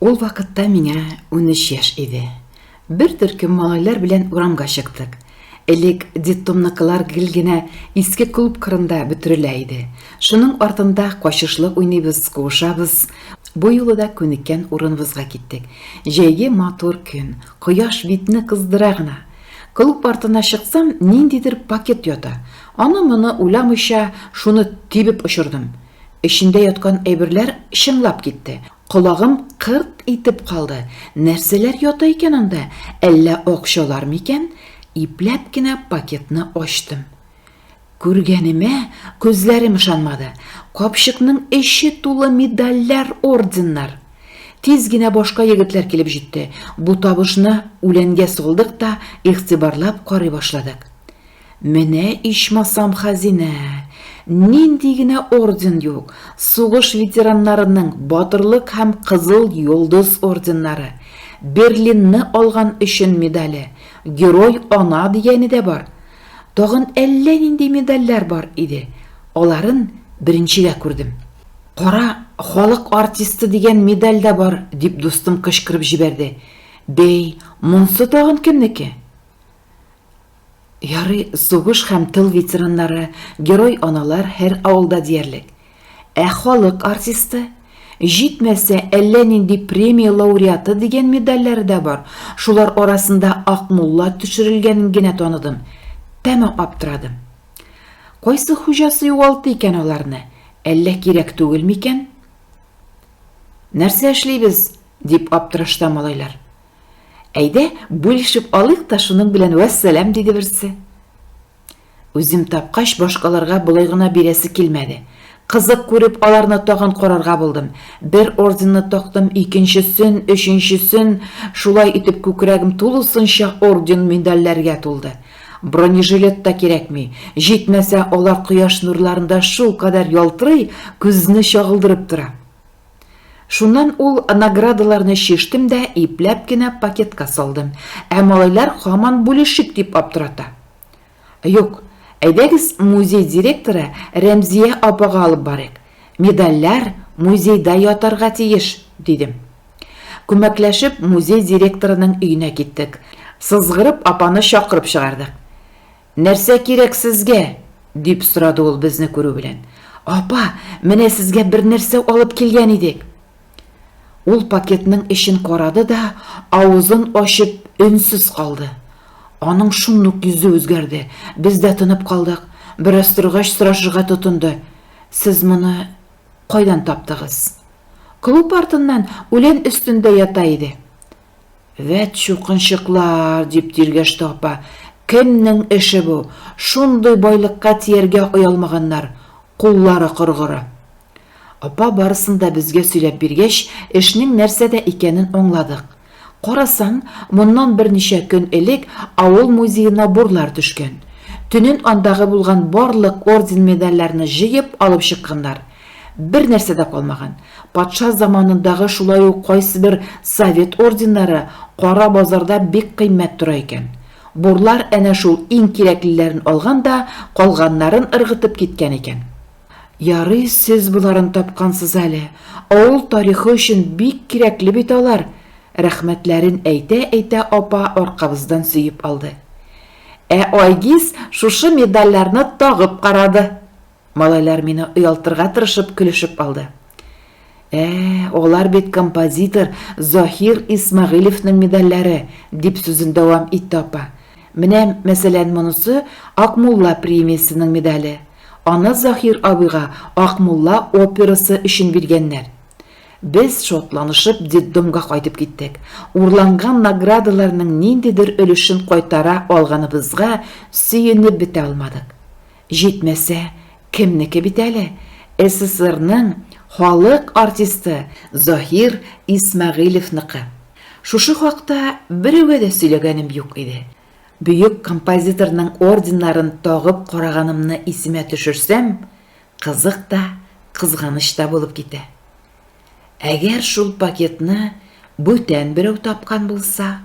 Ул вакытта миңа 13 яшь иде. Бер төркем малайлар белән урамга чыктык. Элек детдомныкылар гел генә иске клуб кырында бөтерелә иде. Шуның артында качышлы уйныйбыз, куышабыз. Бу юлы да күнеккән урыныбызга киттек. Җәйге матур көн, кояш битне кыздыра гына. Клуб артына чыксам, ниндидер пакет ята. Аны-моны уйламыйча, шуны тибеп очырдым. Эчендә яткан әйберләр чыңлап китте. Колагым кырт итеп калды. Нәрсәләр ята икән анда? Әллә акчалар микән? Ипләп кенә пакетны ачтым. Күргәнемә күзләрем ышанмады. Капчыкның эче тулы медальләр, орденнар. Тиз генә башка егетләр килеп җитте. Бу табышны үләнгә салдык та игътибарлап карый башладык. Менә ичмасам хәзинә! Нинди генә орден юк! Сугыш ветераннарының Батырлык һәм Кызыл Йолдыз орденнары, Берлинны алган өчен медале, Герой ана дигәне дә бар. Тагын әллә нинди медальләр бар иде. Аларын беренчегә күрдем. Кара, халык артисты дигән медаль дә бар, дип дустым кычкырып җибәрде. Бәй, монсы тагын кемнеке? Ярый, сугыш һәм тыл ветераннары, герой аналар һәр авылда диярлек. Ә халык артисты? Җитмәсә, әллә нинди премия лауреаты дигән медальләре дә бар. Шулар арасында Акмулла төшерелгәнен генә таныдым. Тәмам аптырадым. Кайсы хуҗасы югалтты икән аларны? Әллә кирәк түгел микән? Нәрсә эшлибез? дип аптырашта малайлар. Әйдә, бүлешеп алыйк та шуның белән вәссәлам, диде берсе. Үзем тапкач, башкаларга болай гына бирәсе килмәде. Кызык күреп, аларны тагын карарга булдым. Бер орденны тактым, икенчесен, өченчесен. Шулай итеп күкрәгем тулысынча орден-медальләргә тулды. Бронежилет та кирәкми. Җитмәсә, алар кояш нурларында шулкадәр ялтырый, күзне чагылдырып тора. Шуннан ул наградаларны чиштем дә ипләп кенә пакетка салдым. Ә малайлар һаман бүлешик дип аптырата. Юк, әйдәгез музей директоры Рәмзия апага алып барыйк. Медальләр музейда ятарга тиеш, дидем. Күмәкләшеп музей директорының өенә киттек. Сызгырып апаны чакырып чыгардык. Нәрсә кирәк сезгә? дип сорады ул безне күрү белән. Апа, менә сезгә бер нәрсә алып килгән идек. Ул пакетның эчен карады да, авызын ачып, өнсез калды. Аның шундук йөзе үзгәрде. Без дә тынып калдык. Бераз торгач сорашырга тотынды. Сез моны кайдан таптыгыз? Клуб артыннан үлән өстендә ята иде. Вәт чукынчыклар, дип тиргәште апа. Кемнең эше бу? Шундый байлыкка тияргә оялмаганнар. Куллары коргыры. Апа барысын да безгә сөйләп биргәч, эшнең нәрсәдә икәнен аңладык. Карасаң, моннан берничә көн элек авыл музеена бурлар төшкән. Төнен андагы булган барлык орден-медальләрне җыеп алып чыкканнар. Бер нәрсә дә калмаган. Патша заманындагы шулай ук кайсыбер совет орденнары кара базарда бик кыйммәт тора икән. Бурлар әнә шул иң кирәклеләрен алган да, калганнарын ыргытып киткән икән. Ярый сез боларын тапкансыз әле, авыл тарихы өчен бик кирәкле бит алар, рәхмәтләрен әйтә-әйтә апа аркабыздан сөеп алды. Ә Айгиз шушы медальләрне тагып карады. Малайлар мине оялтырга тырышып көлешеп алды. Ә, алар бит композитор Заһир Исмәгыйлевның медальләре, дип сүзен дәвам итте апа. Менә, мәсәлән, монысы Акмулла премиясенең медале. Аны Заһир абыйга Акмулла операсы өчен биргәннәр. Без шатланышып детдомга кайтып киттек. Урланган наградаларның ниндидер өлешен кайтара алганыбызга сөенеп бетә алмадык. Җитмәсә, кемнеке бит әле, СССРның халык артисты Заһир Исмәгыйлевныкы. Шушы хакта берәүгә дә сөйләгәнем юк иде. Бөек композиторның орденнарын тагып караганымны исемә төшерсәм, кызык та, кызганыч та булып китә. Әгәр шул пакетны бүтән берәү тапкан булса?